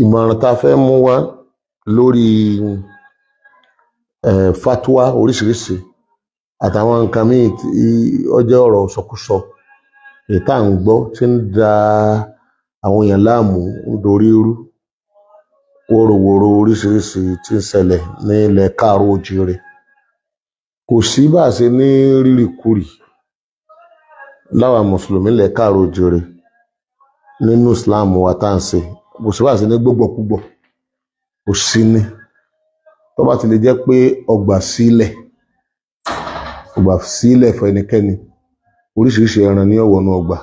Ìmọ̀ràn tá a fẹ́ mú wá lórí fatwa oríṣiríṣi àtàwọn nǹkan míì tí ó jẹ́ ọ̀rọ̀ sọkúsọ èyí tá à ń gbọ́ tí ń da àwọn èèyàn láàmú, ń dorí rú, wóróworó oríṣiríṣi tí ń ṣẹlẹ̀ ní ilẹ̀ káàárọ̀ oòjíire. Kò sí bá a ṣe ní rírìkurì láwa mùsùlùmí ilẹ̀ káàárọ̀ oòjíire nínú Islam wa tá à ń ṣe. Kò sí bá a ṣe ní gbọ́gbọ́kúgbọ̀, kò sí ní. Tó bá ti lè jẹ́ pé ọgbà sílẹ̀, ọgbà sílẹ̀ fún ẹnikẹ́ni, oríṣiríṣi ẹran ní ọ̀wọ́nú ọgbà.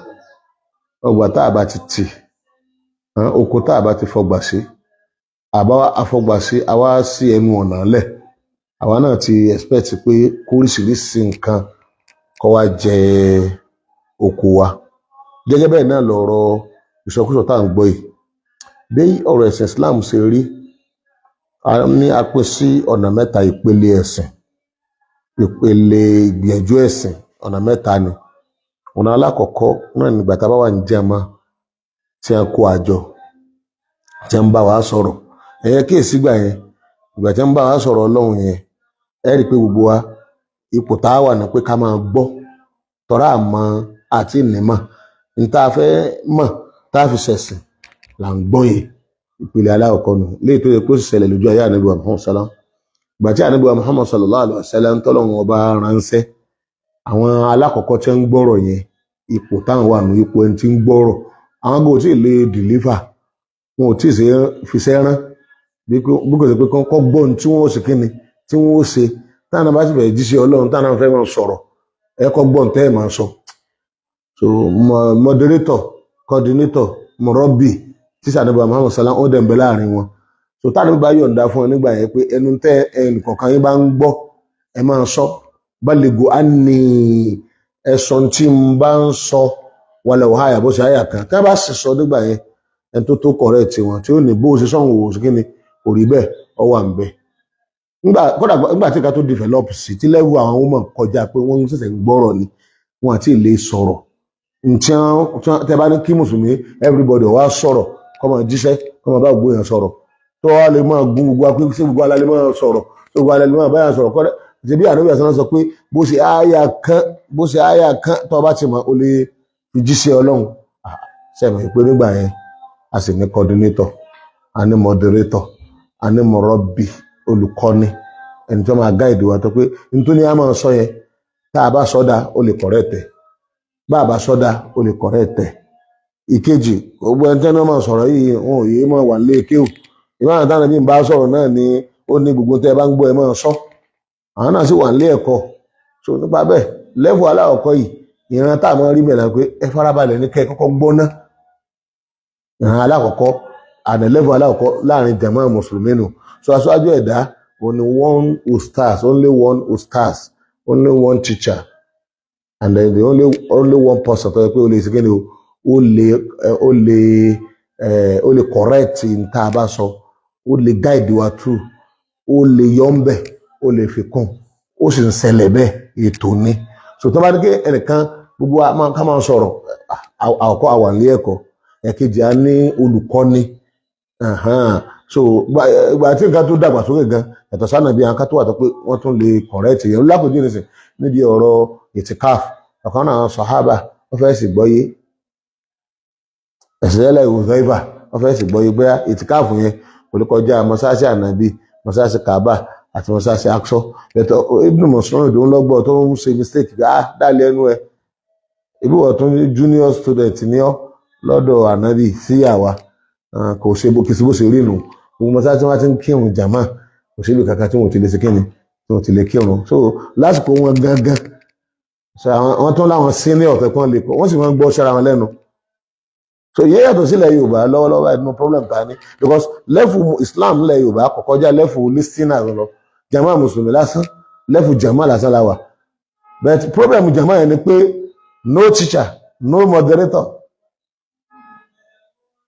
Ọgbà tá a bá ti tì, oko tá a bá ti fọgbà sí, àbá afọgbà sí, àwa sí ẹnu ọ̀nà lẹ̀, àwa náà ti expect pé kóríṣiríṣi nǹkan kó wá jẹ oko wa. Gẹ́gẹ́ bẹ́ẹ̀ náà lọ̀rọ̀ ìsọkúsọ tá à ń gbọ́ yìí. Bí ọ̀rọ̀ ẹ̀sìn Islam ṣe rí, a ní a pín sí ọ̀nà mẹ́ta. Ìpele ẹ̀sìn, ìpele ìgbìyànjú ẹ̀sìn, ọ̀nà mẹ́ta ni. Ọ̀nà alákọ̀ọ́kọ́ náà nígbà tá a bá wà ní jàmá, tí a kó àjọ, tí a ń bá wa sọ̀rọ̀. Ẹ̀yẹ kíyèsí gbà yẹn, ìgbà tí a ń bá wa sọ̀rọ̀ Ọlọ́run yẹn, ẹ rí i pé gbogbo wa, ipò tá a wà ní pé ká máa gbọ́, tọ́ra àmọ́ àti ìnímọ̀ ní tá a fẹ́ mọ̀ tá a fi ṣẹ̀sìn là ń gbọ́ yẹn. Ìpele alákọ̀ọ́kọ́ nù, léyìí tó yẹ kó sì ṣẹlẹ̀ lójú ayé Ànábì wa Muhammad sallam. Ìgbà tí Ànábì wa Muhammad sallallahu alaihi wasallam ń tọ́lọ́run ọba ránṣẹ́, àwọn alákọ̀ọ́kọ́ tí ń gbọ́rọ̀ yẹn, ipò táwọn wà nù, ipò ẹni tí ń gbọ́rọ̀, àwọn kò tí ì lè deliver, wọn ò tí ì ṣe fiṣẹ́ rán, bí kò sí pé kọ́ gbọ́ ohun tí wọ́n ó ṣe, kíni tí wọ́n ó ṣe. Táwọn bá sì fẹ́ jíṣẹ́ Ọlọ́run, táwọn fẹ́ máa sọ̀rọ̀, ẹ kọ́ gbọ́ ohun tẹ́ ẹ̀ máa sọ. So moderator, coordinator, murabbi tíṣà Ànábì Muhammad sallam, ó dẹ̀ ń bẹ láàrin wọn. So táwọn bá yọ̀ǹda fún ẹ nígbà yẹn pé ẹnu tẹ́ ẹnìkọ̀ọ̀kan yín bá ń gbọ́, ẹ máa sọ, ballighu anni, ẹ̀sọ̀ tí ń bá ń sọ, wàlẹ̀ wàháyà, bó ṣe àyà kan tí wọ́n bá sì sọ nígbà yẹn, ẹni tó tó correct wọn, tí ó ní bó ṣe sọ̀hún wò sí kíni kò rí bẹ́ẹ̀, ọ wà ń bẹ̀. Nígbà kódà nígbà tí ká tó develop sí tí level àwọn ọmọ kọjá pé wọ́n ń ṣẹ̀ṣẹ̀ ń gbọ́rọ̀ ni, wọn àti lè sọ̀rọ̀. Ntí tẹ́ bá ní kí mùsùlùmí everybody wá sọ̀rọ̀, kó máa jíṣẹ́, kó máa bá gbogbo èèyàn sọ̀rọ̀, tó wá lè máa gún gbogbo akpé sí gbogbo alẹ́ máa sọ̀rọ̀, tó gbogbo alẹ́ máa báyà sọ̀rọ̀ kọ́. Ṣe bí Ànábì àṣà sọ pé bó ṣe àyà kan, bó ṣe àyà kan tó bá ti mọ̀, ó lè fi jíṣẹ́ Ọlọ́run. Sẹ́mi pé nígbà yẹn a sì ní coordinator, a ní moderator, a ní murabbi, olùkọ́ni, ẹni tó máa guide wa, tó pé nítorí a máa sọ yẹn, tá a bá sọ́dà, ó lè correct ẹ̀, bá a bá sọ́dà, ó lè correct ẹ̀. Ìkejì, gbogbo ẹni tí wọ́n máa sọ̀rọ̀ yìí, wọn ò yé máa wà lé kéwù. Ìmáà táwọn ẹbí ń bá sọ̀rọ̀ náà ni ó ní gbogbo tẹ́ ẹ bá ń gbọ́, ẹ máa sọ. Àwọn náà sì wà nílé ẹ̀kọ́. So nípa bẹ́ẹ̀, level alákọ̀ọ́kọ́ yìí, ìran tá a máa rí bẹ̀rẹ̀ náà pé ẹ farabalẹ̀ ní kẹ́ ẹ kọ́kọ́ gbọ́ ná. Ìran alákọ̀ọ́kọ́ àdé, level alákọ̀ọ́kọ́ láàrin jàmá mùsùlùmí nù. So aṣáájú ẹ̀dá only one ustaz, only one ustaz, only one teacher, and then the only one person tó yẹ pé ó lè ṣe kí ni o, ó lè correct n tá a bá sọ, ó lè guide wa through, ó lè yọ ń bẹ̀, ó lè fi kún. Ó sì ń ṣẹlẹ̀ bẹ́ẹ̀, ètò ni. So tó bá ní kí ẹnìkan gbogbo wa ká máa sọ̀rọ̀, àkọ́kọ́ àwa nílé ẹ̀kọ́, ẹ̀kejì á ní olùkọ́ni. So ìgbà tí nǹkan tó dàgbà sókè gan, yàtọ̀ sánà bí àwọn kan tó wà tó pé wọ́n tún lè correct yẹn. Lápòjú nìsín, níbi ọ̀rọ̀ ìtìkáf, ọ̀kan náà sàhábà wọ́n fẹ́ sì gbọ́yé ẹ̀sìn ẹlẹ́ Hudhaifa, wọ́n fẹ́ sì gbọ́yé bóyá ìtìkáf yẹn kò lè kọjá mọ́sáàsì Ànábì, mọ́sáàsì Kaaba àti mọ́sáàsì Aqsa. Bẹ̀tọ̀ Ibn Mas'ud ń lọ́gbọ̀ tó ń ṣe mistake bí ah dálé ẹnu ẹ, ibi wọ́n tún junior student ní ọ́ lọ́dọ̀ Ànábì sí àwa, kò ṣe bó kìí ṣe bó ṣe rí nù. Gbogbo mọ́sáàsì wọn ti ń kírun jàmá, kò síbi kankan tí wọ́n ti lè ṣe kíni, tí wọ́n ti lè kírun. So lásìkò wọn gangan, so àwọn tó láwọn senior tó kàn lè kọ́, wọ́n sì máa ń gbọ́ sára wọn lẹ́nu. So ìyẹn yàtọ̀ sílẹ̀ Yorùbá lọ́wọ́lọ́wọ́ báyìí, no problem ta ni, because level Islam lẹ̀ Yorùbá kò kọjá level listener lọ. Jama mùsùlùmí lásán, level jama lásán la wà. But problem jama yẹn ni pé no teacher, no moderator,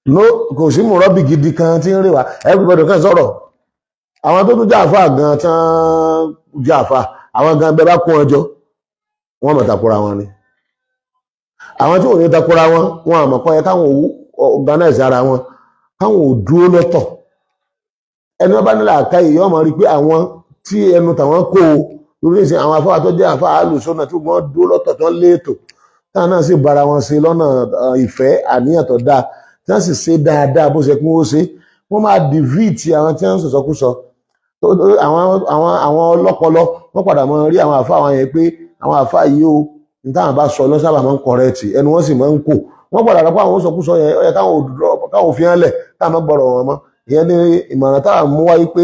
no, kò sí mùrọ́bì gidi kan tí ń rí wa. Everybody kan sọ̀rọ̀. Àwọn tó tún jẹ́ àfáà gan, tán jẹ́ àfáà, àwọn gan bẹ́ẹ̀ bá kún ọjọ́, wọ́n mọ̀ takora wọn ni. Àwọn tí ò ní takora wọn, wọn àmọ̀ kọ́ yẹ káwọn organize ara wọn. káwọn ò dúró lọ́tọ̀. Ẹni wọn bá nílò àkáyè yóò máa rí i pé àwọn tí ẹnu tàwọn kó o lórí ìsìn àwọn afáwà tó jẹ́ àfáà alùsọ́nà tí wọ́n dúró lọ́tọ̀ tó ń léètò, táwọn náà sì bára wọn ṣe lọ́nà ìfẹ́ àníyàn tó dáa, tí wọ́n sì ṣe dáadáa bó ṣe kí wọ́n ṣe, wọ́n máa dìvíìtì àwọn tí wọ́n ń sọ̀sọ́kúsọ. Àwọn ọlọ́pọlọ wọ́n padà máa rí àwọn àfáà wọn yẹn pé àwọn àfáà yìí o, ní táwọn bá sọ lọ́sábà máa ń kọ̀rẹ́ẹ̀tì, ẹnu wọn sì máa ń kò. Wọ́n padà rọ pé àwọn sọkúsọ yẹn ó yẹ káwọn fi hàn lẹ̀ káwọn má gbọ́rọ̀ wọn mọ́. Ìyẹn ní ìmọ̀ràn táwọn mú wáyé pé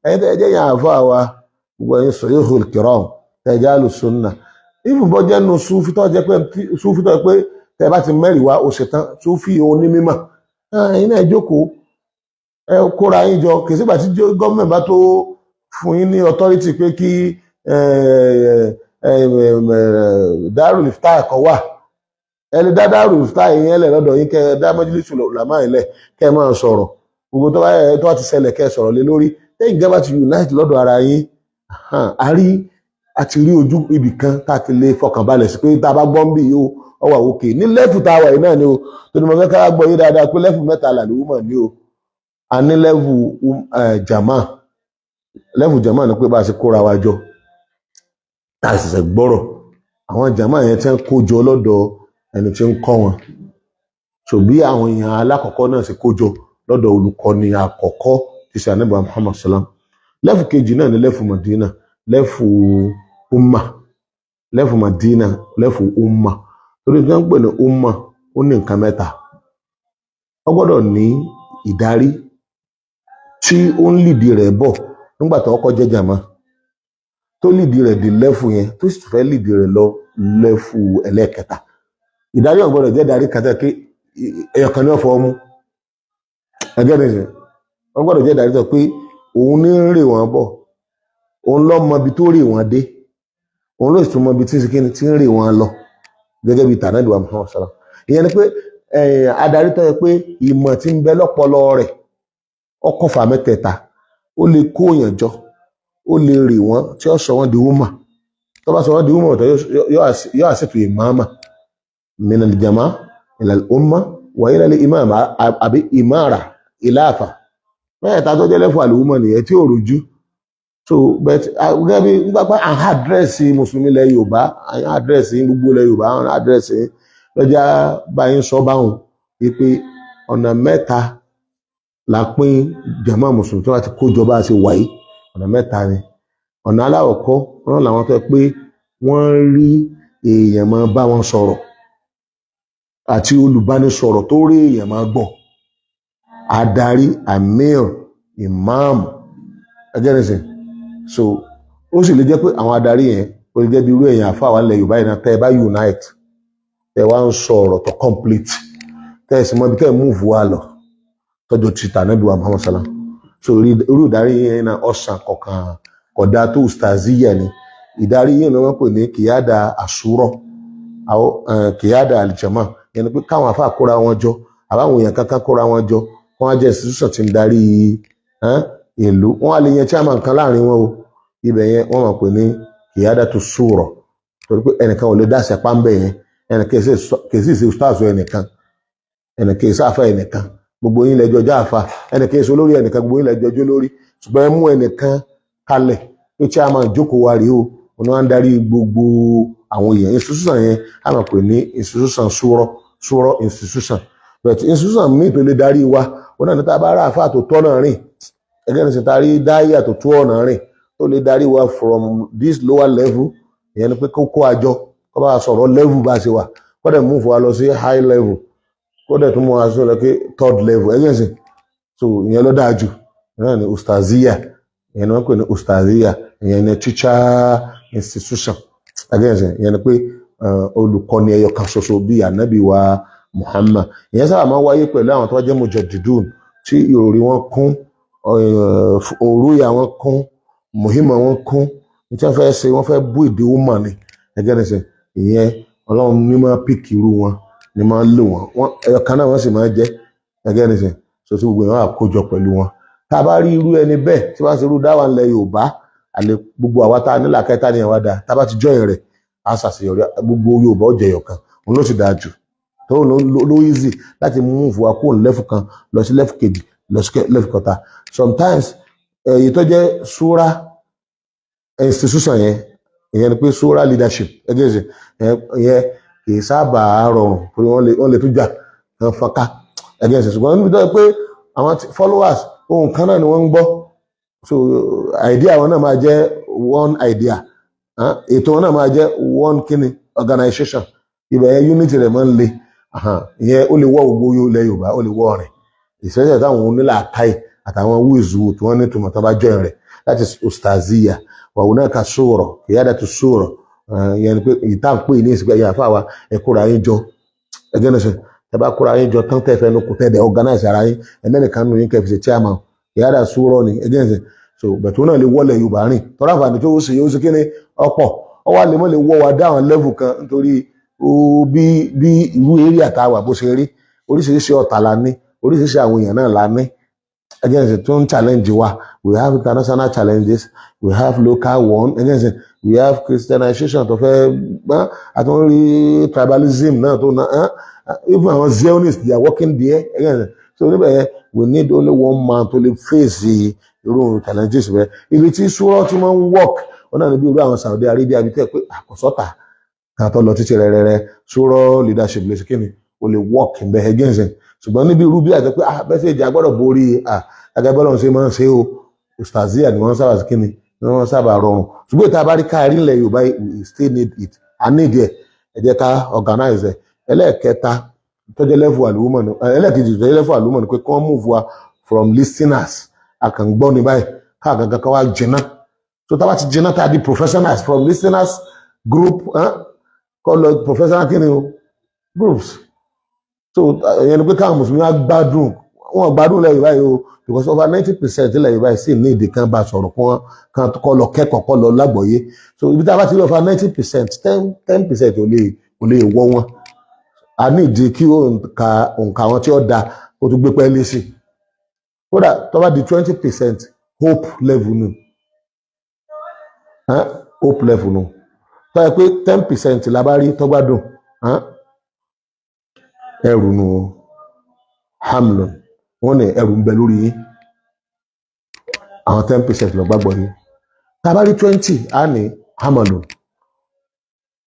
ẹ̀yin tẹ́ ẹ jẹ́ yẹn àfáà wa, gbogbo ẹ̀yin suyukhul kiram, tẹ́ ẹ jẹ́ alùsùnà, ìfún bọ́ jẹ́ nu súfì tó jẹ́ pé súfì tó jẹ́ pé tẹ́ ẹ bá ti mẹ́rìí wá ó ṣe tán, súfì onímọ̀, ẹ̀yin náà jókòó, ẹ kóra yín jọ. Kì í sígbà tí gọ́ọ̀mẹ̀ntì bá tó fún yín ní authority pé kí Darul Ifta kan wà, ẹ lè dá Darul Ifta yẹn lẹ̀ lọ́dọ̀ yín, kẹ́ ẹ dá Majlisul Ulama yẹn lẹ̀, kẹ́ ẹ máa sọ̀rọ̀ gbogbo tó bá ti ṣẹlẹ̀, kẹ́ ẹ sọ̀rọ̀ lé lórí. Lẹ́yìn gẹ́gẹ́ bá ti unite lọ́dọ̀ ara yín, a ti rí ojú ibì kan tá a ti lè fọkànbalẹ̀ sí pé tá a bá gbọ́ ń bì yìí o, ọ wà òkè ní lẹ́fù tá a wà yìí náà ni o. Tó ní mo fẹ́ ká gbọ́ yín dáadáa pé lẹ́fù mẹ́ta làlùmọ̀ ni o. A ní lẹ́fù jàmá. Lẹ́fù jàmá ni pé bá a ṣe kóra wa jọ tá a ṣẹ̀ṣẹ̀ gbọ́rọ̀ àwọn jàmá yẹn tí wọ́n kó jọ lọ́dọ̀ ẹni tí ń kọ́ wọn. So bí àwọn èèyàn alákọ̀ọ́kọ́ náà ṣe kó jọ lọ́dọ̀ olùkọ́ni àkọ́kọ́ tí ṣe Ànábì Muhammad sallam. Lẹ́fù kejì náà ni lẹ́fù Madina, lẹ́fù umma, lẹ́fù Madina, lẹ́fù umma. Torí tí wọ́n ń pè ní umma, ó ní nǹkan mẹ́ta. Ó gbọ́dọ̀ ní ìdarí tí ó ń lìdí rẹ̀ bọ̀ nígbà tó kọ́kọ́ jẹ́ jàmá, tó lìdí rẹ̀ dé lẹ́fù yẹn, tó sì fẹ́ lìdí rẹ̀ lọ lẹ́fù ẹlẹ́ẹ̀kẹta. Ìdarí ò gbọ́dọ̀ jẹ́ ìdarí kan tó yẹ pé ẹyọkan ní ọ̀fọ̀ ọmú. Ẹgẹ́ mi sìn, ó gbọ́dọ̀ jẹ́ ìdarí tó pé òun ní ń rè wọ́n bọ̀, òun ló mọ ibi tó rè wọ́n dé, òun ló sì tún mọ ibi tí ń rè wọ́n lọ, gẹ́gẹ́ bí tànàbí wa Muhammad sallam. Ìyẹn ni pé adarí tó yẹ pé ìmọ̀ tí ń bẹ lọ́pọlọ rẹ̀ ọkọ̀fà mẹ́tẹ̀ẹ̀ta, ó lè kó èèyàn jọ, ó lè rè wọ́n tí ó sọ wọ́n di wúmà. Tó bá sọ wọ́n di wúmà tó yóò àṣètò ìmáàmà minal jama ilal umma wa ilal imama àbí ìmáàrà ìláàfà mẹ́ẹ̀ta tó jẹ́ lẹ́fọ̀ àlùmọ̀ nìyẹn tí ò rújú. So but gẹ́gẹ́ bí nígbà pé à ń àdírẹ́sì mùsùlùmí ilẹ̀ Yorùbá, à ń àdírẹ́sì gbogbo ilẹ̀ Yorùbá, à ń àdírẹ́sì lọ́jà báyìí sọ báwọn wípé ọ̀nà mẹ́ta la pín jàmá mùsùlùmí tó bá ti kó jọba ṣe wáyé. Ọ̀nà mẹ́ta ni. Ọ̀nà aláwọ̀kọ́ wọn làwọn tó yẹ pé wọ́n rí èèyàn máa bá wọn sọ̀rọ̀ àti olùbánisọ̀rọ̀ tó rí èèyàn máa gbọ́, adarí, amir, imam, ẹgẹ́rìnsìn. So ó sì lè jẹ́ pé àwọn adarí yẹn ó lè jẹ́ bí irú èèyàn àfáà wà nílẹ̀ Yorùbá yìí náà, tẹ́ ẹ bá unite, tẹ́ ẹ wá ń sọ ọ̀rọ̀ tó complete, tẹ́ ẹ sì mọ ibi tẹ́ ẹ move wa lọ tọ́jú ti tànàbí wa Muhammad sallam. So irú ìdarí yẹn náà ọ̀sán kọ̀ọ̀kan kọ̀dá tó ustaziya ni. Ìdarí yẹn ni wọ́n pè ní kìyàdà àsúrọ̀, kìyàdà àlìjàmá. Yẹn ni pé káwọn àfáà kóra wọn jọ, àbáwọn èèyàn kankan kóra wọn jọ, wọ́n á jẹ́ institution tí ń darí ìlú. Wọ́n á lè yan chairman kan láàrin wọn o. Ibẹ̀ yẹn wọ́n máa pè ní kìyàdà tó sùrọ̀, torí pé ẹnìkan ò lè dá àṣẹ pàmbẹ̀ yẹn, ẹnìkan kì í sì ṣe ustaz ẹnìkan, ẹnìkan kì í sáfà ẹnìkan, gbogbo yín lẹ́jọ́ já àfa, ẹnìkan èso lórí ẹnìkan, gbogbo yín lẹ́jọ́ jó lórí. Ṣùgbọ́n ẹ mú ẹnìkan kalẹ̀ pé chairman jókòó wa rèé o, òun náà ń darí gbogbo àwọn èèyàn. Institution yẹn á máa pè ní institution sùrọ̀, sùrọ̀ institution. But institution míì tó lè darí wa, òun náà ní tá a bá rà àfa tó tọ́ náà rìn, ẹgbẹ́ ní sèta rí dáyà tó tó ọ̀nà rìn tó lè darí wa from this lower level. Ìyẹn ni pé kó kó àjọ, kó bá sọ̀rọ̀ level bá ṣe wà, kó dẹ̀ move wa lọ sí high level, kó dẹ̀ tún mú wa sọ lọ pé third level, ẹgbẹ́ sìn. So ìyẹn ló dáa jù náà ni ustaziya. Ìyẹn ni wọ́n pè ní ustaziya. Ìyẹn ni teacher institution, ẹgbẹ́ sìn. Ìyẹn ni pé olùkọ́ni ẹyọ kan ṣoṣo bíi ànábì wa Muhammad. Ìyẹn sábà máa ń wáyé pẹ̀lú àwọn tó jẹ́ mujaddidun tí ìròrí wọn kún, òrùyà wọn kún, mùhímà wọn kún, ní tí wọ́n fẹ́ ṣe, wọ́n fẹ́ bú ìdíwọ́ mọ̀ ni, ẹgẹ́ ní sẹ́. Ìyẹn Ọlọ́run ní máa píkì irú wọn, ní máa lò wọ́n, ẹyọ kan náà wọ́n sì máa jẹ́, ẹgẹ́ ní sẹ́. So tí gbogbo èèyàn wà kójọ pẹ̀lú wọn, tá a bá rí irú ẹni bẹ́ẹ̀ tí wọ́n ṣe irú dáwà ńlẹ̀ Yorùbá, àlè gbogbo àwa tá a nílà kẹta ni àwa dáa, tá a bá ti jọyìn rẹ̀ á ṣàṣeyọrí, gbogbo Yorùbá ó jẹyọ kan, òun ló sì dáa jù. Tó ló easy láti move wa kúrò ní level kan lọ sí level kejì, lọ sí level kẹta. Sometimes èyí tó jẹ́ ṣúra institution yẹn, ìyẹn ni pé ṣúra leadership ẹgbẹ́ ìṣe yẹn, kì í sábà rọrùn torí wọ́n lè tún jà kan fọ́nká ẹgbẹ́ ìṣe. Ṣùgbọ́n níbi tó yẹ pé àwọn followers, ohun kan náà ni wọ́n ń gbọ́, so idea wọn náà máa jẹ́ one idea, ètò wọn náà máa jẹ́ one kíni organization. Ibẹ̀ yẹn unity rẹ̀ máa ń le. Ìyẹn ó lè wọ́ gbogbo ilẹ̀ Yorùbá, ó lè wọ́ ọ̀rìn ìṣẹ́ṣẹ́ táwọn onílàákàyè àtàwọn wíìzù tí wọ́n ní tòmọ̀tán bá join rẹ̀ láti ustaziya wa hunaka shura, qiyadatu shura. Ìyẹn ni pé ìta ń pè ní ìsìnkú ẹ̀yà àfáà, ẹ kóra yín jọ. Ẹgbẹ́ náà sọ, ẹ bá kóra yín jọ tán, tẹ́ fẹ́ nu kò tẹ́ dẹ̀ organize ara yín, ẹ̀mẹ́nìkan nù yín kẹ́ fi ṣe chairman, qiyada shura ni. Ẹgbẹ́ náà so bẹ̀tù náà lè wọlé Yorùbá rìn tọ́lá. Àǹfààní tó ṣe yóò ṣe kí ni ọ̀pọ̀ ọ wá lè mọ́ lè wọ́ wa dá àwọn level kan, nítorí bí irú area tá a wà bó ṣe rí, oríṣiríṣi ọ̀tá la ní, oríṣiríṣi àwọn èèyàn náà la ní against tó ń challenge wa. We have international challenges, we have local one against, we have Christianization tó fẹ́ gbọ́n, àti wọ́n rí tribalism náà tó náà, even àwọn Zionists, they are working there against. So níbẹ̀ yẹn, we need only one man to lè face irú challenges rẹ. Ibi tí sùúrọ̀ tí wọ́n ń work wọn náà ní bí irú àwọn Saudi Arabia, bí tẹ́ pé àkọsọ́tà kan tó lọ títí rẹ̀rẹ̀rẹ̀, sùúrọ̀ leadership lè ṣe kíni, o lè work ń bẹ against it. Ṣùgbọ́n níbi irú bí àti pé ah message agbọ́dọ̀ borí, ah gẹ́gẹ́ bọ́lá ṣe máa ń ṣe o, ustazia ni wọ́n sábà kíni ni wọ́n sábà rọrùn. Ṣùgbọ́n ìta bá rí káàrí ilẹ̀ Yorùbá, we still need it, I need it. Ẹ jẹ́ ká organize ẹ̀. Ẹlẹ́ẹ̀kẹta tó jẹ́ level àlùmọ̀ ni, ẹlẹ́ẹ̀kejì tó jẹ́ level àlùmọ̀ ni pé kí wọ́n move wa from listeners, àkàngbọ́ ní báyìí, káàgangan kan wá jìnnà. So tá a bá ti jìnnà, tá a di professionals, from listeners group kọ́ lọ professional kí ni o groups. So ìyẹn ni pé káwọn mùsùlùmí á gbádùn, wọn gbádùn lẹ́yìn báyìí o, because over 90% ilẹ̀ Yorùbá yìí sì ní èdè kan bá sọ̀rọ̀ kan kọ́ lọ kẹ́kọ̀ọ́, kọ́ lọ lágbọ̀ọ́yé. So ibi tá a bá ti rí over 90%, 10% ò lè wọ́ wọn. A ní ìdí kí òǹkà àwọn tí ó da kó tún gbé pẹ́ẹ́lí sí i. Kódà tó bá di 20%, hope level nù, hope level nù. Tó yẹ pé 10% la bá rí tó gbádùn, ẹrù nù, hamlin wọ́n ní ẹrù ń bẹ lórí yín. Àwọn 10% lọ gbàgbọ́ yín. Tá a bá rí 20, á ní hamalun.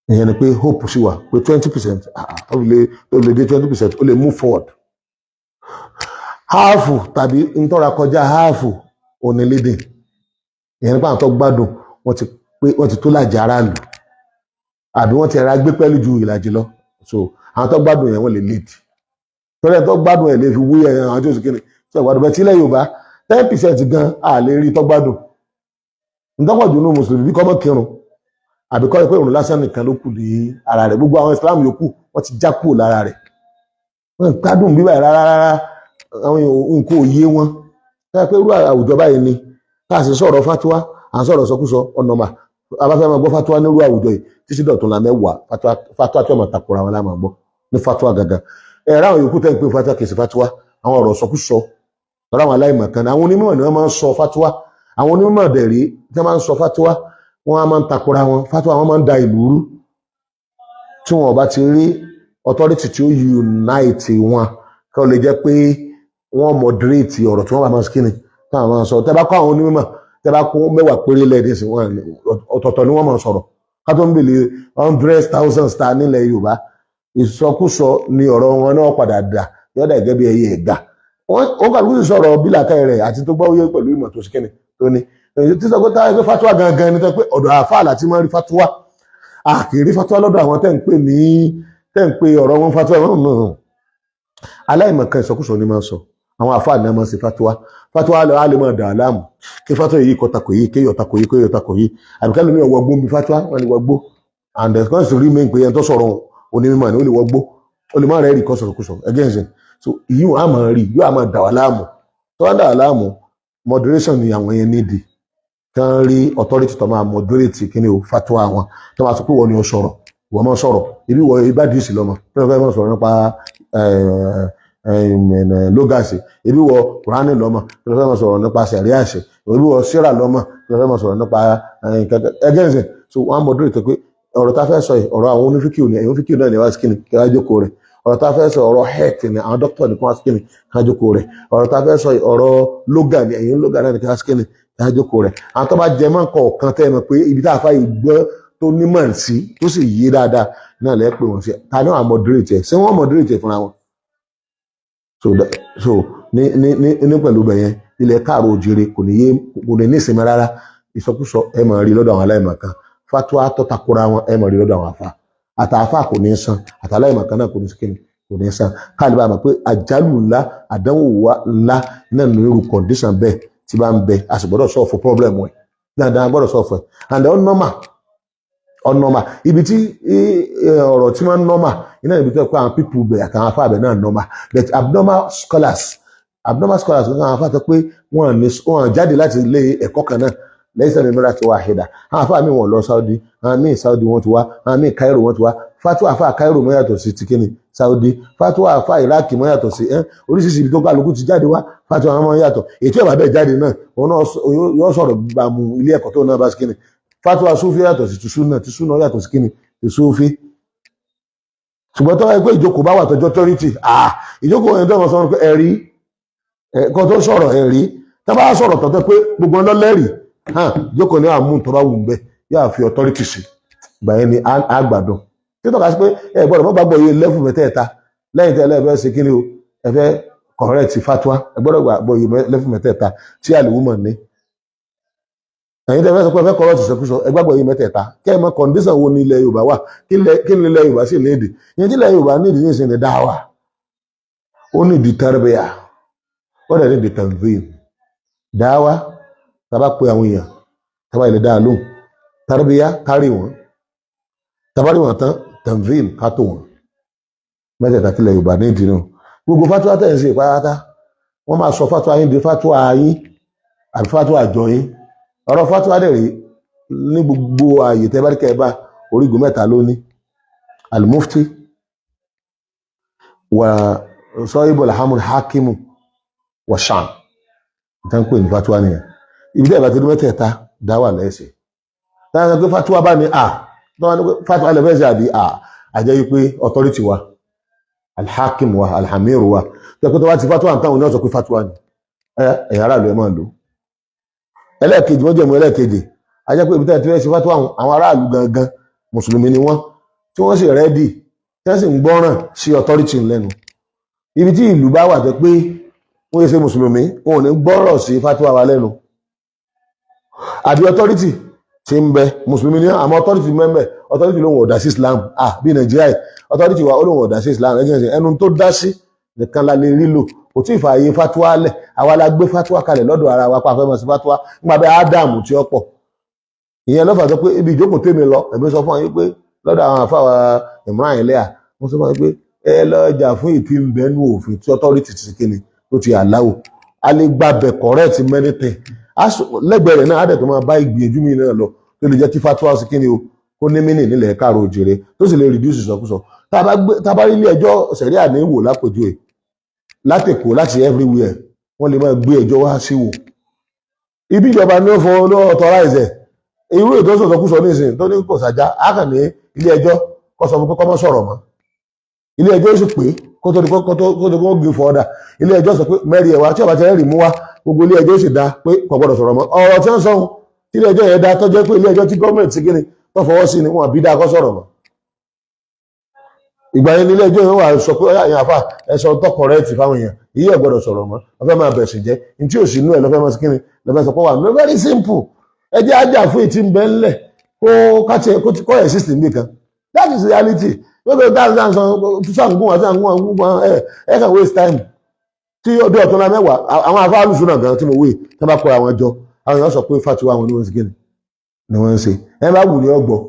Ìyẹn ni pé hope sì wà pé 20%, ó lè dé 20%, ó lè move forward half tàbí ntọ́ra kọjá half òní leading. Ìyẹn nípa àwọn tó gbádùn, wọ́n ti pé, wọ́n ti tó làjì aráàlú, àbí wọ́n ti ẹ̀rọ agbé pẹ́lú ju ìlàjì lọ. So àwọn tó gbádùn yẹn, wọ́n lè lead. Torí ẹ̀ tó gbádùn ẹ̀ lè fi wúyẹ̀ àwọn tó sì kíni tí ẹ̀ gbádùn bẹ́ẹ̀. Tí ilẹ̀ Yorùbá, 10% gan a lè rí tó gbádùn. Ntọ́pọ̀jù nínú mùsùlùmí bí kọ́mọ́ kírun, àbí kọ́ pé òun lásán nìkan ló kù ní ara rẹ̀. Gbogbo àwọn Islam yòókù, wọ́n ti já kúrò lára rẹ̀. Wọ́n gbádùn bíbá rárá rárá, àwọn nǹkan ò yé wọn. Ẹ pé irú àwùjọ báyìí ni tá a sì sọ̀rọ̀ fatuwa, à ń sọ̀rọ̀ sọkúsọ ọ̀nàmà. Abáfẹ́ máa gbọ́ fatuwa nírú àwùjọ yìí títí dọ̀tún la mẹ́wàá, fatuwa tí wọ́n máa takora wọn la máa gbọ́ ní fatuwa gangan. Ẹ̀rọ àwọn yòókù tẹ́ ń pè fatuwa kìí ṣe fatuwa, àwọn ọ̀rọ̀ sọkúsọ lọ́rọ̀ àwọn aláìmọ̀ kan. Àwọn onímọ̀ ni wọ́n máa ń sọ fatuwa. Àwọn onímọ̀ dẹ̀rí tí wọ́n máa ń sọ fatuwa, wọ́n á máa ń takora wọn. Fatuwa wọn máa ń da ìlú rú tí wọn ò bá ti rí authority tí ó unite wọn, kí wọ́n lè jẹ́ pé wọ́n moderate ọ̀rọ̀ tí wọ́n bá máa sọ kíni táwọn máa sọ. Tẹ́ bá kọ́ àwọn onímọ̀, tẹ́ bá kó 10 péré lẹ́ẹ̀dín sí wọn, ọ̀tọ̀ọ̀tọ̀ ni wọ́n máa sọ̀rọ̀. Ká tó ń bèlè hundred thousand star nílẹ̀ Yorùbá, ìsọkúsọ ni ọ̀rọ̀ wọn náà padà dà yọ̀dà gẹ́gẹ́ bí ẹyẹ ẹ̀gà. Wọ́n kàlùkù sì sọ̀rọ̀ bí làákàyè rẹ̀ àti tó gbọ́ wíyé pẹ̀lú ìmọ̀ tó ṣe kíni tó ní. Tí sọ pé táwọn ẹgbẹ́ fatuwa gangan ni tó pé ọ̀dọ̀ àáfàá láti máa rí fatuwa. A kì í rí fatuwa lọ́dọ̀ àwọn tẹ́ ń pè ní, tẹ́ ń pè ọ̀rọ̀ wọn fatuwa wọn náà. Aláìmọ̀kan, ìsọkúsọ ni máa ń sọ. Àwọn àáfàá ni wọ́n máa ń ṣe fatuwa. Fatuwa á lè máa dà á láàmú kí fatuwa yìí kọ́ takò yìí, kéyọ̀ takò yìí, kéyọ̀ takò yìí, àbíkẹ́ lómi ọ̀wọ́ gbó bí fatuwa wọn lè wọ́ gbó. And the kan sì rí mi pé ẹni tó sọ̀rọ̀ onímọ̀ ni ó lè wọ́ gbó, ó lè má rẹ́ rí kọ́ sọ̀rọ̀ kú sọ against. So ìyí á máa rí, yóò á máa dà wá láàmú. Tó bá dà wá láàmú, moderation ni àwọn yẹn nídìí kán rí authority tó máa moderate kíni o fatuwa wọn, tó máa sọ pé wọ́n ni ó sọ̀rọ̀, wọ́n máa sọ̀rọ̀ ibi wọ́n ibà díìsì lọ́mọ tí wọ́n fẹ́ máa sọ̀rọ̀ nípa lógàsì, ibi wọ kùránì lọ́mọ tí wọ́n fẹ́ máa sọ̀rọ̀ nípa sẹ̀ríàṣì, ibi wọ síra lọ́mọ tí wọ́n fẹ́ máa sọ̀rọ̀ nípa ẹgẹ́nsìn. So wọ́n á moderate pé ọ̀rọ̀ tá a fẹ́ sọ yìí, ọ̀rọ̀ àwọn onífíkìw ni, ẹ̀yìn onífíkìw náà ni wá sí kíni kí wọ́n á jókòó rẹ̀. Ọ̀rọ̀ tá a fẹ́ sọ ọ̀rọ̀ health ni, àwọn dókítà ní kí wọ́n sí ni ká jókòó rẹ̀. Ọ̀rọ̀ tá a fẹ́ sọ ọ̀rọ̀ lóga ni, ẹ̀yin lóga náà ní kí wọ́n sí ni ká jókòó rẹ̀. Àwọn tó bá jẹ mọ́ nǹkan ọ̀kan tẹ́ ẹ mọ̀ pé ibi tá a fà yìí gbọ́n tó nímọ̀ sí tó sì yé dáadáa náà lẹ́ pè wọ́n sí. Ta ni wọ́n á moderate ẹ̀? Ṣé wọ́n moderate ẹ̀ fúnra wọn? So ní pẹ̀lú bẹ̀yẹn, ilẹ̀ káàró òjìrè kò ní yé, kò ní ní ìsinmi rárá. Ìsọkúsọ ẹ máa rí lọ́dọ̀ àwọn aláìmọ̀kan, fatwa tó takora wọn ẹ máa rí lọ́dọ̀ àwọn àfa àtàfà kò ní san, àtàláìmọ̀kan náà kò ní sikini kò ní san. Káàlì bá a mọ̀ pé àjálù ńlá, àdánwò wa ńlá náà ní irú condition bẹ́ẹ̀ tí bá ń bẹ, a sì gbọ́dọ̀ solve problem ẹ̀ dandan, gbọ́dọ̀ solve ẹ̀. And on normal, on normal, ibi tí ọ̀rọ̀ tí wọ́n normal iná, ibi tó yẹ pé àwọn people bẹ̀ àtàwọn afá bẹ̀ náà normal. But abnormal scholars kankan, àwọn afá tó pé wọ́n ní wọ́n jáde láti ilé ẹ̀kọ́ kan náà lẹ́yìn sẹ́mi mìíràn ti wá àhídà. Àwọn afá mi wọ́n lọ Saudi, àwọn míì Saudi wọ́n ti wá, àwọn míì Cairo wọ́n ti wá. Fatwa afá Cairo mọ́ yàtọ̀ sí ti kíni Saudi, fatwa afá Iraq mọ́ yàtọ̀ sí oríṣiríṣi ibi tó kálukú ti jáde wá, fatwa àwọn mọ́ yàtọ̀. Ètò ìbá bẹ́ẹ̀ jáde náà, òun náà yóò sọ̀rọ̀ gbàmù ilé ẹ̀kọ́ tó náà bá sí kíni. Fatwa Sufi yàtọ̀ sí ti Sunna, ti Sunna yàtọ̀ sí kíni ti Sufi. Ṣùgbọ́n tó wáyé pé ìjókòó bá wà tọjọ́ authority, ìjókòó yẹn tó wọ́n sọ pé ẹ̀rí ẹ̀kọ́ tó sọ̀rọ̀, ẹ̀rí tó bá sọ̀rọ̀ tọ́tọ́ pé gbogbo ọlọ́lẹ́rìí hàn, ìjókòó ní àmú tó bá wù ú bẹ́ẹ̀ yóò fi authority sí. Ìgbà yẹn ni àgbàdo tí tọ́ka sí pé ẹ gbọ́dọ̀ mọ́ gbàgbọ́ yé level mẹ́tẹ̀ẹ̀ta lẹ́yìn tẹ́lẹ̀ ẹ fẹ́ ṣe kíni o, ẹ fẹ́ correct fatwa, ẹ gbọ́dọ̀ gbàgbọ́ yé level mẹ́tẹ̀ẹ̀ta tí àlùwùmọ̀ ní. Ẹ̀yin tẹ́ fẹ́ sọ pé ẹ fẹ́ correct ìsọkúsọ, ẹ gbàgbọ́ yé mẹ́tẹ̀ẹ̀ta, kẹ́ ẹ mọ condition wo ní ilẹ̀ Yorùbá wà, kí ni ilẹ̀ Yorùbá sì nídìí. Ìyẹn tí ilẹ̀ Yorùbá nídìí ní ìsìn ní dáwà, ó nídìí tarbiya, ó dẹ̀ nídìí tanzim. Dáwà, tá bá pe àwọn èèyàn, tá bá ilẹ̀ dáa lóhùn, tarbiya, kárí wọn, tá bá rí wọn tán, tanzim, ká tó wọn. Mẹ́tẹ̀ẹ̀ta tí ilẹ̀ Yorùbá nídìí náà. Gbogbo fatwa tẹ̀ ń ṣe pátá, wọ́n máa sọ fatwa yín di fatwa yín àbí fatwa àjọ yín. Ọ̀rọ̀ fatwa dẹ̀ rí ní gbogbo ààyè tẹ́ bá rí kẹ́ ẹ bá orígun mẹ́ta ló ní: al-mufti wa sahibul amr hakimu wa sham. Ìtàn pè ní fatwa nìyẹn. Ibi tẹ́ ẹ bá ti rí mẹ́tẹ̀ẹ̀ta, dáwà lẹ́sẹ̀. Táwọn sọ pé fatwa bá ní à tọ́wọ́n ní pé fatwa lè fẹ́ ṣe àbí à àjẹ́ wípé authority wa, alhakim wa, alhamir wa, tó pé tó bá ti fatwa nǹkan òun náà sọ pé fatwa ni ẹ̀yà aráàlú ẹ̀ máa lò. Ẹlẹ́ẹ̀kejì, wọ́n jẹ̀mú ẹlẹ́ẹ̀kejì, ajẹ́ pé ibi tẹ́ ẹ ti fẹ́ ṣe fatwa, àwọn aráàlú gangan mùsùlùmí ni wọ́n, tí wọ́n sì ready, tí wọ́n sì ń gbọ́ràn sí authority lẹ́nu. Ibi tí ìlú bá wà tó pé wọ́n yẹ ṣe mùsùlùmí, wọn ò ní gbọ́rọ̀ sí fatwa wa lẹ́nu, àbí authority tí ń bẹ mùsùlùmí ní, àmọ́ authority mẹ́mẹ́, authority lóhun ọ̀dà sí Islam. Bí Nàìjíríà yìí, authority wa ó lóhun ọ̀dà sí Islam. Ẹgbẹ́ ẹnu tó dá sí nìkan la lè rí lò, kò tí ì fààyè fatwa lẹ̀. Àwa la gbé fatwa kalẹ̀ lọ́dọ̀ ara wa pa fẹ́ mọ̀ sí fatwa nígbà bẹ́ẹ̀ ádámù tí ó pọ̀. Ìyẹn ló fà sọ pé ibi ìjókòó tèmi lọ, èmi sọ fún yín pé lọ́dọ̀ àwọn àfàwà Imran Eleha, wọ́n sọ fún yín pé ẹ lọ jà fún ìtì ń bẹ́nu òfin tí authority ti kíni tó ti àláwò, a lè gbàbẹ̀ correct many things lẹ́gbẹ̀ẹ́ rẹ̀ náà. Á dẹ̀ tó máa bá ìgbìyànjú mi náà lọ tó lè jẹ́ kí fatwa sí kíni o kó ní mínì nílẹ̀ káàró òjèrè, tó sì lè reduce ìsọkúsọ. Tá a bá rí ilé ẹjọ́ sẹ̀ríà ní wò lápèjúwe látẹ̀kọ́ láti everywhere, wọ́n lè máa gbé ẹjọ́ wá sí wò ibi ìjọba ní ó fọ ló authorize ẹ̀. Irú ètò ìsọkúsọ nísìnyí tó ní kò sàjá, á kàn ní ilé ẹjọ́ kó sọ fún pé kó má sọ̀rọ̀ mọ́. Ilé ẹjọ́ sì pé kó tó di kó tó di kó gbé fọ́ọ̀dà. Ilé ẹjọ́ sọ pé mẹ́rin ẹ̀wà tí ọba ti rẹ́rìí mú wá, gbogbo ilé ẹjọ́ sì dá pé kò gbọ́dọ̀ sọ̀rọ̀ mọ́. Ọ̀rọ̀ tí wọ́n sọ tí ilé ẹjọ́ yẹn dá, tó jẹ́ pé ilé ẹjọ́ tí gọ́ọ̀mẹ̀ntì sí kíni tó fọwọ́ sí ni, wọ́n bí dá kó sọ̀rọ̀ mọ́. Ìgbà yẹn ní ilé ẹjọ́ yẹn wà sọ pé ọyá yẹn àfà ẹ sọ tó correct fáwọn èèyàn èyí ẹ̀ gbọ́dọ̀ sọ̀rọ̀ mọ́. Wọ́n fẹ́ máa bẹ̀sìn jẹ́ ní tí ò sí inú ẹ̀ lọ́fẹ́ máa sí kíni lọ́fẹ́ sọ pé wà no. Very simple, ẹ jẹ́ ajá fún ìtì ń bẹ ńlẹ̀ kó káti kó kó exist níbì kan. That is reality. Gbogbo dáhùn sọ sàngún àti sàngún àgún ẹ ẹ kàn waste time tí ọdún ọ̀tún la mẹ́wàá. Àwọn afáàlù sùnà gan tí mo wí, tí wọ́n bá kó àwọn jọ, àwọn èèyàn sọ pé fatiwa àwọn ni wọ́n ń ṣe kíni ni wọ́n ń ṣe. Ẹ bá wù ní ọgbọ́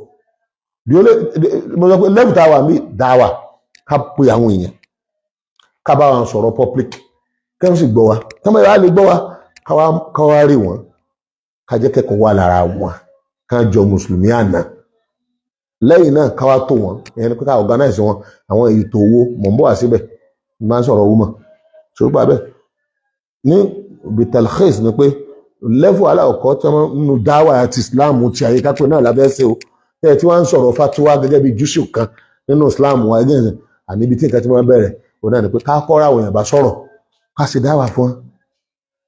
mo sọ pé level tá a wà mí dáwà, ká pe àwọn èèyàn, ká bá wọn sọ̀rọ̀ public, kí wọ́n sì gbọ́ wa. Kí wọ́n bá lè gbọ́ wa, ká wá rí wọn, ká jẹ́ kẹ́kọ̀ọ́ wà lára wọn, ká jọ mùsùlùmí àná. Lẹ́yìn náà, ká wá tó wọn, ìyẹn ni pé ká organize wọn. Àwọn ètò owó mọ̀ ń bọ̀ wá síbẹ̀, máa ń sọ̀rọ̀ owó mọ̀ ṣùgbọ́n bẹ́ẹ̀ ní bitalkhis ni pé level aláwọ̀kọ́ tí wọ́n nínú dáwà àti Islam ti àyíká pé náà lábẹ́ ṣe o tẹ́ ẹ tí wọ́n ń sọ̀rọ̀ fatiwa gẹ́gẹ́ bí jùsù kan nínú Islam wa. Ẹgbẹ́ ìsìn Àní ibi tí nǹkan ti máa bẹ̀rẹ̀ òun náà ni pé ká kọ́ra àwọn èèyàn bá sọ̀rọ̀, ká ṣe dáwà fún wọn.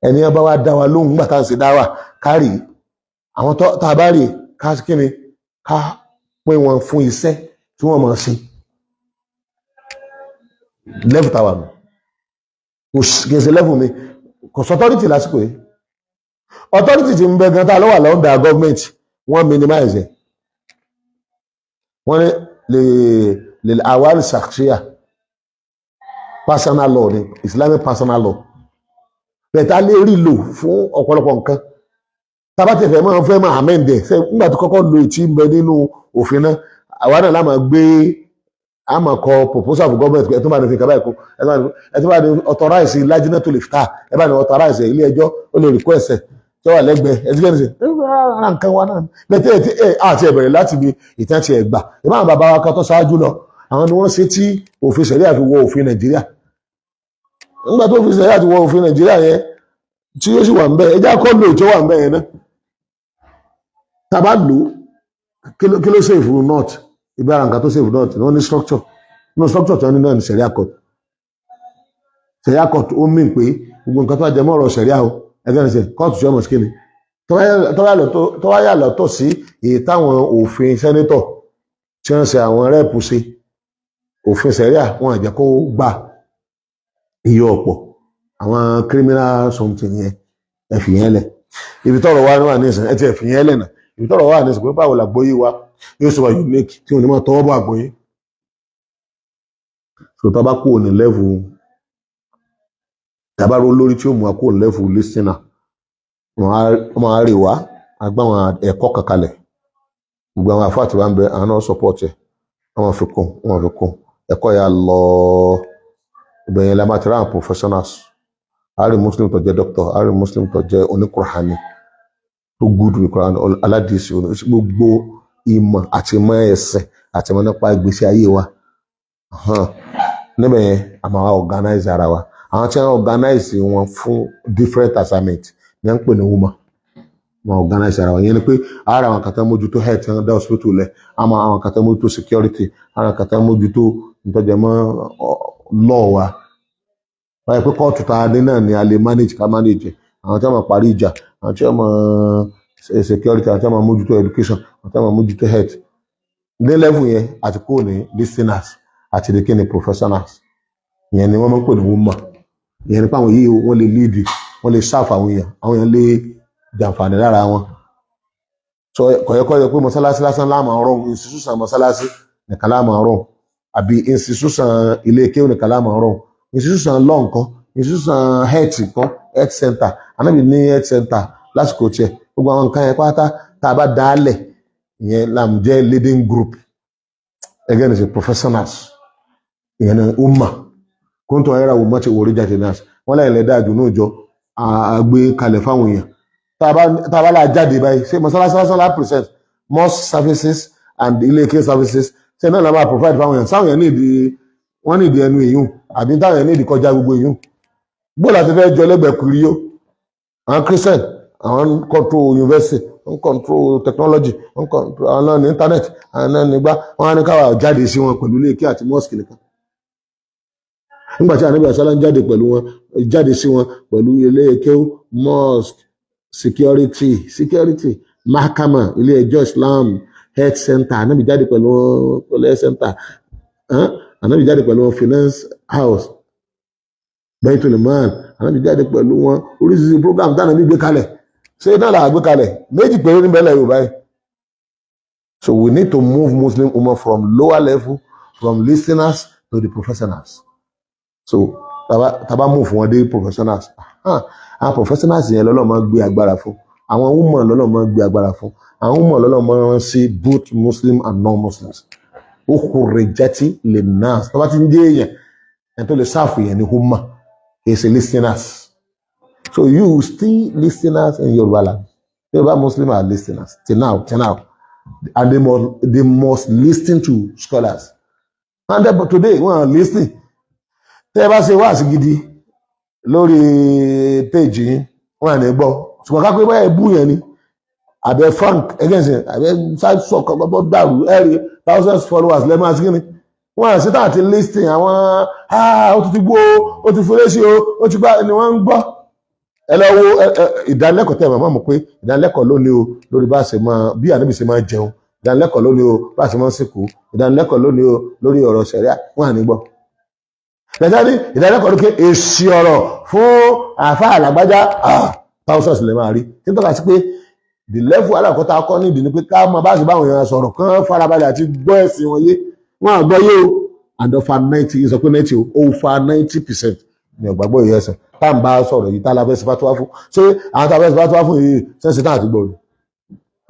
Ẹni wọn bá wá dá wa lóhùn nígbà tá à ń ṣe dáwà, ká rí àwọn tá a bá rí, ká kí ni, ká pín wọn fún iṣẹ́ tí wọ́n máa ṣe. Level táwa nù kò kì í ṣe level mi. Kò sọ authority lásìkò yìí. Authority ti ń bẹ gan tá a lọ́wọ́ lọ́ndà government, wọ́n minimize ẹ̀. Wọ́n ní lè awal shakhsiya, personal law ni Islamic personal law, bẹ́ẹ̀ a lè rí lò fún ọ̀pọ̀lọpọ̀ nǹkan. Tábà tẹ̀fẹ̀ máa fẹ́ máa amend ẹ̀ ṣe nígbà tó kọ́kọ́ lo ìtì ń bẹ nínú òfin náà, àwa náà lá máa gbé, a máa kọ proposal for government ẹ tó bá ní fi kaba ẹ̀kọ́, ẹ tó bá ní authorize lajnatul ifta, ẹ bá ní authorize ilé ẹjọ́, ó lè request ẹ̀ tí ó wà lẹ́gbẹ̀ẹ́ ẹ ti gẹ́ni sè ara nǹkan wa náà bẹ́ẹ̀ tí ẹ àti ẹ bẹ̀rẹ̀ láti ibi ìtàn ti ẹ̀ gbà. Ìbá àwọn bàbá wa kan tó ṣáájú lọ, àwọn ni wọ́n ṣe tí òfin ṣẹ̀ríà fi wọ òfin Nàìjíríà. Nígbà tó òfin ṣẹ̀ríà ti wọ òfin Nàìjíríà yẹn tí ó sì wà ń bẹ, ẹ jẹ́ kọ́ lò tó wà ń bẹ yẹn náà. Tá a bá lò ó, kí ló save north? Ibi ara nǹkan tó save north, wọ́n ní structure. Nínú structure tí wọ́n ní náà ní ṣẹ̀ríà court. Ṣẹ̀ríà court, ó mìn pé gbogbo nǹkan tó bá jẹ mọ́ ọ̀rọ̀ ṣẹ̀ríà o, ẹgbẹ́ ní sẹ́ kóòtù tí wọ́n mọ̀ sí kíni tó wá yà lọ́tọ̀ sí èyí táwọn òfin senator tí wọ́n ṣe, àwọn rep ṣe òfin ṣẹ̀ríà, wọn àjẹ́ kó gbà iye ọ̀pọ̀ àwọn criminal something yẹn. Ẹ fi yẹn lẹ̀. Ibi tọ́rọ̀ wà wà nísìn, ẹ ti ẹ fi yẹn lẹ̀ náà. Ibi tọ́rọ̀ wà nísìn pé báwo làgbóyé wa yóò sọ wà unique tí wọn ní máa tọwọ́ bọ̀ àgbóyé. So tá a bá kúrò ní level, tá a bá ró lórí tí ó mú wa kúrò ní level listener, wọ́n máa rí wa agbá àwọn ẹ̀kọ́ kankalẹ̀. Gbogbo àwọn àfáà tí wọ́n ń bẹ, àwọn náà support ẹ̀, wọ́n máa fi kún, wọ́n máa fi kún ẹ̀kọ́ yà lọ. Ibẹ̀ yẹn la máa ti rá àwọn professionals. A rí Muslim tó jẹ́ doctor, a rí Muslim tó jẹ́ oníkùránì tó good with Quran, aládìsí, gbogbo ìmọ̀ àti ìmọ̀ ẹ̀sìn àti ìmọ̀ nípa ìgbésí ayé wa. Níbẹ̀ yẹn, a máa wá organize ara wa. Àwọn tí wọ́n organize wọn fún different assignment ní à ń pè ní woman. Wọn organize ara wa yẹn ni pé ara àwọn kan tó mójútó health, wọn dá hospital lẹ̀, àmọ́ àwọn kan tó mójútó security, àwọn kan tó mójútó ìtọ́jẹmọ́ law wa. Wáyé pé kóòtù tá a ní náà ni a lè manage, ká manage àwọn tí wọ́n máa parí ìjà, àwọn tí wọ́n máa security, àwọn tí wọ́n máa mójútó education, àwọn tí wọ́n máa mójútó health. Ní level yẹn, àti kúrò ní listeners àti ní kíni, professionals. Ìyẹn ni wọ́n máa ń pè ní woman. Ìyẹn ni pé àwọn yìí, wọ́n lè lead, wọ́n lè serve àwọn èèyàn, àwọn èèyàn lè jàǹfààní lára wọn. So kọ̀yẹ́kọ́ yẹ pé mọ́sálásí lásán láàmú ọ̀rọ̀, institution mọ́sálásí nìkan láàmú ọ̀rọ̀, àbí institution ilé kéwù nìkan láàmú ọ̀rọ̀, institution law nǹkan, institution health nǹkan, health center. Anábì ní health center lásìkò tiẹ̀. Gbogbo àwọn nǹkan yẹn pátá tá a bá dálẹ̀, ìyẹn làm jẹ́ leading group. Again, is a professionals. Ìyẹn ní umma kuntum khayra ummatin ukhrijat linnas. Wọ́n lẹ́yìn lẹ́dá àjò náà jọ àgbé kalẹ̀ fáwọn èèyàn. Tá a bá là jáde báyìí, ṣé mọ́sálásí lásán la present mosque services and ilé ike services, ṣé náà la máa provide fáwọn èèyàn? Sáwọn èèyàn ní ìdí, wọ́n ní ìdí ẹnu èyún, àbí táwọn èèyàn ní ìdí kọjá gbogbo èyún? Bó láti fẹ́ jọ lẹ́gbẹ̀ẹ́ kiri yó? Àwọn Christian, àwọn ń control university, wọ́n ń control technology, wọ́n ń control, àwọn náà ní internet, àwọn náà nígbà wọ́n á ní káwá jáde sí wọn pẹ̀lú ilé ike àti mosque nìkan. Nígbà tí ànábì àsálà ń jáde pẹ̀lú wọn, jáde sí wọn pẹ̀lú ilé ike, mosque, security, mahakama, ilé ẹjọ́ Islam, health center. Ànábì jáde pẹ̀lú wọn pẹ̀lú health center. Ànábì jáde pẹ̀lú wọn finance house, Baitul Mal. Ànábì jáde pẹ̀lú wọn oríṣiríṣi program tí ànábì gbé kalẹ̀. Ṣé náà là gbé kalẹ̀? Méjì péré níbẹ̀ lẹ̀ Yorùbá yìí. So we need to move Muslim women from lower level, from listeners to the professionals. So taba move wọn dé professionals, àwọn professionals yẹn lọ́lọ́ máa gbé agbára fún. Àwọn women lọ́lọ́ máa gbé agbára fún. Àwọn women lọ́lọ́ máa rán sí both Muslim and non-Muslims. Ukhrijat linnas. Tó bá ti ń jẹ́ èèyàn, ẹni tó lè sáàfù yẹn ní woman, kì í ṣe listeners. So you still listeners in Yoruba land. Yoruba Muslim are listeners till now, and they must listen to scholars. And then, but today wọ́n listen. Tẹ́ ẹ bá ṣe wáàsí gidi lórí péjì yín, wọ́n à ní gbọ́. Ṣùgbọ́n ká pé báyà bú yẹn ni, àbẹ frank against àbẹ sọ kọ́kọ́ dàrú, ẹ̀rí thousands followers lẹ́ẹ̀ máa sí kíni. Wọn àti tá àti listing àwọn, ó ti ti gbó, ó ti fúré sí o, ó ti gbá ni wọ́n ń gbọ́. Ẹ lọ wo ìdánilẹ́kọ̀ọ́ tẹ̀ mọ́ mọ̀ pé ìdánilẹ́kọ̀ọ́ lónìí o lórí bá a ṣe máa bí ànábì ṣe máa jẹun, ìdánilẹ́kọ̀ọ́ lónìí o bá a ṣe máa sìnkú, ìdánilẹ́kọ̀ọ́ lónìí o lórí ọ̀rọ̀ ṣẹ̀ríà, wọn à ní gbọ́. Lẹ́tà ní ìdánilẹ́kọ̀ọ́ lókè èsì ọ̀rọ̀ fún àáfàá àlàgbájá, thousands lè máa rí. Tí ń tọ́ka sí pé the level alákọ̀ọ́ta akọ́ nídìí ni pé ká máa bá ṣe báwọn èèyàn sọ̀rọ̀ kán farabalẹ̀ àti gbọ́ ẹ̀sìn wọn yé. Wọn àgbọ́ yé o, and over 90, sọ pé 90 o, over 90% ni ọ̀gbàgbọ́ yìí ẹ̀sìn tá à ń bá sọ̀rọ̀ yìí. Tá a la fẹ́ ṣe fatuwa fún? Ṣé àwọn tá a fẹ́ ṣe fatuwa fún yìí ṣẹ́ǹsì tá àti gbọ́ ni?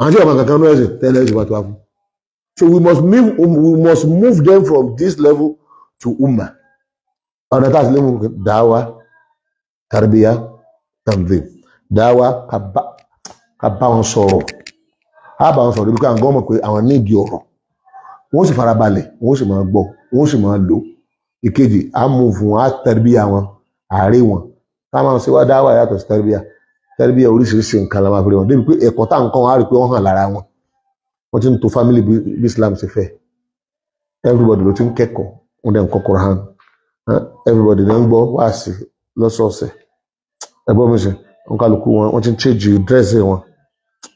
Àwọn tí ọmọ kankan ní ẹ̀sìn tẹ́lẹ̀ ṣe fatuwa fún. So we must move them from this level to umma. Ọ̀nà tá a sì lè mú dáwà, tarbiya, tanzim. Dáwà, ká bá wọn sọ̀rọ̀, á bá wọn sọ̀rọ̀ débi pé àwọn gan mọ̀ pé àwọn nídìí ọ̀rọ̀, wọ́n sì farabalẹ̀, wọ́n sì máa gbọ́, wọ́n sì máa lò. Ìkejì, á mú fún wọn, á tarbiya wọn, àárẹ̀ wọn. Ká máa ṣe wá dáwà yàtọ̀ sí tarbiya. Tarbiya, oríṣiríṣi nǹkan la máa fi rí wọn débi pé ẹ̀kọ́ tá à ń kọ́ wọn, á rí pé wọ́n hàn lára wọn. Wọ́n ti ń to family bí Islam ṣe fẹ́. Everybody ló ti ń kẹ́kọ̀ọ́, wọ́n dẹ̀ ń kọ́ Quran. Everybody ló ń gbọ́ wáàsí lọ́sọ̀ọ̀sẹ̀. Ẹgbọ́n mi sìn, wọn kálukú wọn, wọ́n ti ń change dress wọn.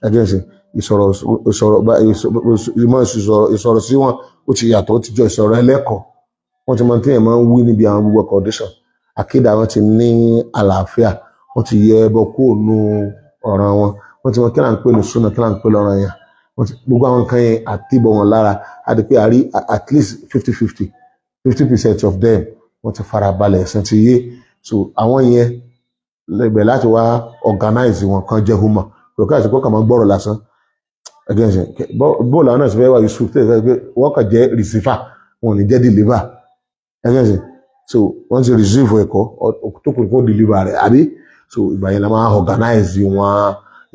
Ẹgbẹ́ sìn, ìsọ̀rọ̀ ìsọ̀rọ̀ ìmọ̀ ìsọ̀rọ̀ sí wọn, ó ti yàtọ̀, ó ti jọ ìsọ̀rọ̀ ẹlẹ́kọ̀ọ́. Wọ́n ti mọ tí èèyàn máa ń wí níbi àwọn gbogbo condition. Àkídà wọn ti ní àlàáfíà, wọ́n ti yẹ ẹbọ kúrò nù ọ̀ràn wọn, wọ́n ti mọ kí là ń pè ní súnà, kí là ń pè lọ́rọ̀ yẹn. Wọ́n ti gbogbo àwọn nǹkan yẹn àti ìbọn wọn lára, á di pé a rí at least 50-50, 50% of them, wọ́n ti fara balẹ̀, ẹ̀sìn ti yé. So àwọn yẹn lẹ́gbẹ̀ẹ́ láti wá organize wọn kan jẹ́ human kò káàsì kó kàn máa gbọ́rọ̀ lásán. Against bóòlù àwọn náà sì fẹ́ wá useful tẹ́lẹ̀ pé wọ́n kàn jẹ́ receiver, wọn ò ní jẹ́ deliver. Against, so wọ́n ti receive ẹ̀kọ́ tó kù kó deliver rẹ̀ àbí. So ìgbà yẹn la máa organize wọn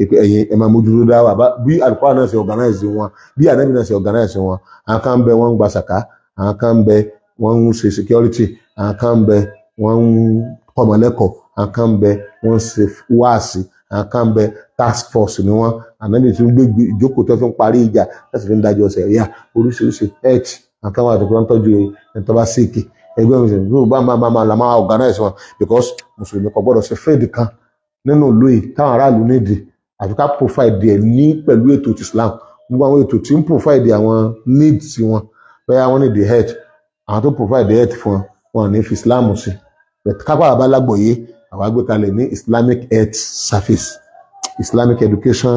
pé ẹ̀yin ẹ máa mójútó dáwà, bí Al-Qur'an náà ṣe organize wọn, bí Ànábì náà ṣe organize wọn. Àwọn kan ń bẹ, wọ́n ń gba sàká. Àwọn kan ń bẹ, wọ́n ń ṣe security. Àwọn kan ń bẹ, wọ́n ń kọ́mọlẹ́kọ̀ọ́. Àwọn kan ń bẹ, wọ́n ń ṣe wáàsí. Àwọn kan ń bẹ, task force ni wọ́n. Ànábì tún gbé ìjókòó tó fi ń parí ìjà láti fi ń dájọ́ sẹ̀ríà oríṣiríṣi health. Àwọn kan wà tó fi ń tọ́jú ẹni tó bá sick. Ẹgbẹ́ mi sìn bá máa máa la máa organize wọn, because mùsùlùmí kò gbọ́dọ̀ ṣe fèdè kan nínú ìlú yìí táwọn aráàlú nídìí, àfi ká provide ẹ̀ ní pẹ̀lú ètò ti Islam, gbogbo àwọn ètò tí ń provide àwọn needs wọn. Bẹ́ẹ̀ àwọn need health, àwọn tó provide health fún wọn, wọn ní fi Islam sí. But kápá àbá lágbọ̀ọ́yé, àwa gbé kalẹ̀ ní Islamic health service, Islamic education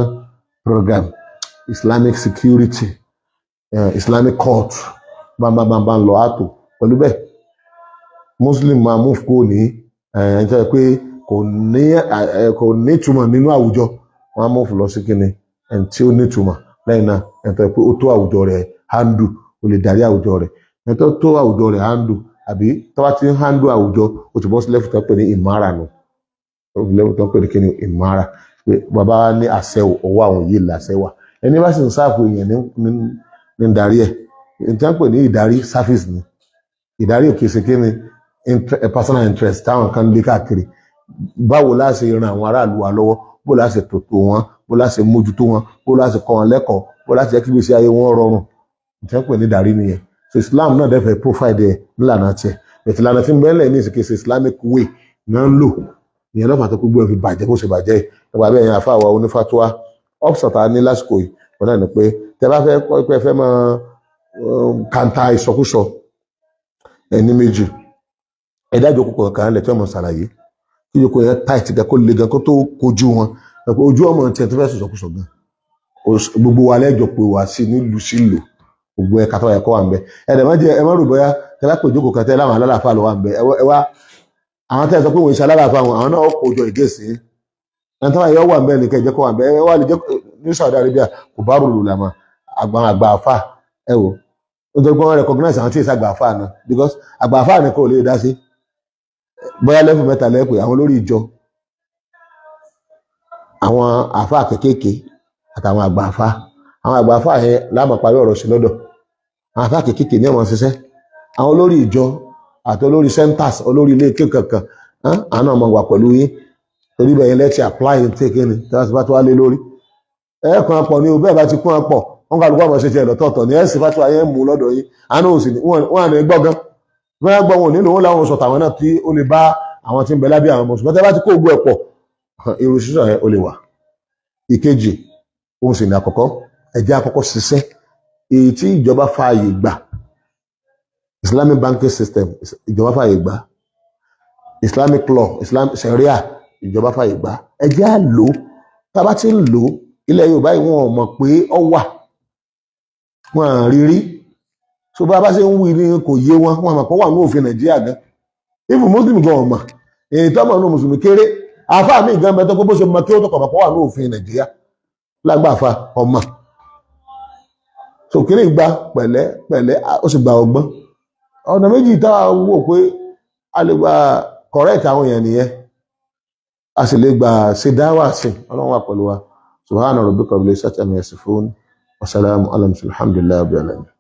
program, Islamic security, Islamic court, bámbábámbá ń lọ àtò pẹ̀lú bẹ́ẹ̀. Muslim máa move kúrò ní ẹ̀ ẹ́ pé kò ní ìtumọ̀ nínú àwùjọ, wọ́n á move lọ sí kíni, ẹni tí ó ní ìtumọ̀. Lẹ́yìn náà, ẹni tó yẹ pé ó tó àwùjọ rẹ̀ handle, ó lè darí àwùjọ rẹ̀. Ẹni tó tó àwùjọ rẹ̀ handle, àbí tó bá ti ń handle àwùjọ, ó ti bọ́ sí level tó ń pè ní ìmára nù, level tó ń pè ní kíni, ìmára, pé bàbá wa ní àṣẹ, ọwọ́ àwọn yìí làṣẹ wà. Ẹni bá sì ń sáàfù èèyàn ní ń darí ẹ̀. Ní tí wọ́n pè ní ìdarí, service ni ìdarí. Òkè ṣe kíni, personal interest táwọn kan lé káàkiri. Báwo la ṣe ran àwọn aráàlú wa lọ́wọ́? Bó la ṣe tòtò wọn? Bó la ṣe mójútó wọn? Bó la ṣe kọ́ wọn lẹ́kọ̀ọ́? Bó la ṣe jẹ́ kí gbèsè ayé wọn rọrùn? Ní tí wọ́n pè ní ìdarí nìyẹn. So Islam náà dẹ̀ fẹ́ provide ẹ̀ nílànà tiẹ̀. Bẹ̀tẹ̀ ìlànà tí ń bẹ́ẹ̀ ní ìsìnkèsè Islamic way náà ń lò. Ìyẹn lọ́fà tó gbogbo ẹ̀ fi bàjẹ́ bó ṣe bàjẹ́ yìí. Nípa bẹ́ẹ̀ yẹn, àfa àwa onífatuwa option tá a ní lásìkò yìí wọn náà ni pé tẹ bá fẹ́ kọ́ pé ẹ fẹ́ máa kàńtà ìsọkúsọ, ẹni méjì, ẹ̀dá ìjókòó kọ̀ọ̀kan lẹ̀ tí wọ́n mọ̀ ṣàlàyé, kí ìjókòó yẹn tight gan, kó le gan, kó tó kojú wọn. Ojú ọmọ tiẹ̀ tó fẹ́ sọ̀sọ̀kúsọ gan, gbogbo wa lẹ́jọ́ pé wá sí nílùú sílùú, gbogbo ẹ̀ka tó yẹ kó wà ń bẹ. Ẹ̀dẹ̀ má jẹ́ ẹ má rò bóyá tẹ bá pè ìjókòó kan tẹ láwọn alálàáfà ló wà ń bẹ. Ẹ wá àwọn tẹ́ ẹ sọ pé wọ́n ṣe alálàáfà wọn, àwọn náà kó jọ ìgé sí ẹni tó wà yọ wà ń bẹ nìkan, ìjẹ́ kó wà ń bẹ. Ẹ wá lè jẹ́ ní Saudi Arabia kò bá rò làmà àgbà àgbà àfà. Ẹ wò, nítorí pé wọ́n recognize àwọn tí èsì àgbà àfà náà, because àgbà àfà nìkan ò lè dá sí. Bóyá level mẹ́ta lẹ́pẹ́: àwọn olórí ìjọ, àwọn àfà kékèké àtàwọn àgbà àfà. Àwọn àgbà àfà yẹn láàmú parí ọ̀rọ̀ sí lọ́dọ̀ àwọn àfà kékèké ní ọmọ ṣiṣẹ́. Àwọn olórí ìjọ àti olórí centers, olórí ilé ike kankan, àwọn náà máa wà pẹ̀lú yín, torí bẹ́ẹ̀ yẹn lẹ́tì apply ní tẹ́kẹ́ ni tí wọ́n ti bá tó wá lé lórí ẹ̀ kàn pọ̀ ní o. Bẹ́ẹ̀ bá ti kún pọ̀, Wọn kálukú àmọ́ ṣe tiẹ̀ lọ́tọ̀ọ̀tọ̀ ní ẹ̀sìn fatuwa yẹn mú lọ́dọ̀ yín. Àánú òsì ni wọ́n à ní gbọ́gán wọ́n gbọ́ wọn ò nílò wọn làwọn sọ̀tà àwọn náà tí ó lè bá àwọn tí ń bẹ lábẹ́ àwọn mùsùlùmí. Tẹ́ bá ti kó ogun ẹ̀ pọ̀, irú sísọ yẹn ó lè wà. Ìkejì, òun sì ní àkọ́kọ́, ẹ jẹ́ àkọ́kọ́ ṣiṣẹ́ èyí tí ìjọba fààyè gbà. Islamic banking system, ìjọba fààyè gbà. Islamic law, Islam Sharia, ìjọba fààyè gbà. Ẹ jẹ́ á lò ó. Tá a bá ti ń lò ó, ilẹ̀ Yorùbá yìí, wọn ò mọ̀ pé ọ wà, wọn à rí rí. So bá a bá ṣe ń wí ni kò yé wọn. Wọn àmọ̀ pé wà ní òfin Nàìjíríà gan. If Muslim gan ọmọ èyí tó mọ̀ ní mùsùlùmí kéré, àáfàá mi gan bẹ tó pé bó ṣe mọ kí ó tó kọ̀ mọ̀ pé wà ní òfin Nàìjíríà lágbàáfà ọmọ. So kéré gba pẹ̀lẹ́ pẹ̀lẹ́, ó sì gba ọgbọ́n. Ọ̀nà méjì tá a wò pé a lè gba correct àwọn èèyàn nìyẹn, a sì lè gba ṣe dáwà sí. Ọlọ́run wà pẹ̀lú wa. Subhana rabbika rabbil izzati amma yasifun wa salamun ala mursalin, alhamdulillahi rabbil alamin.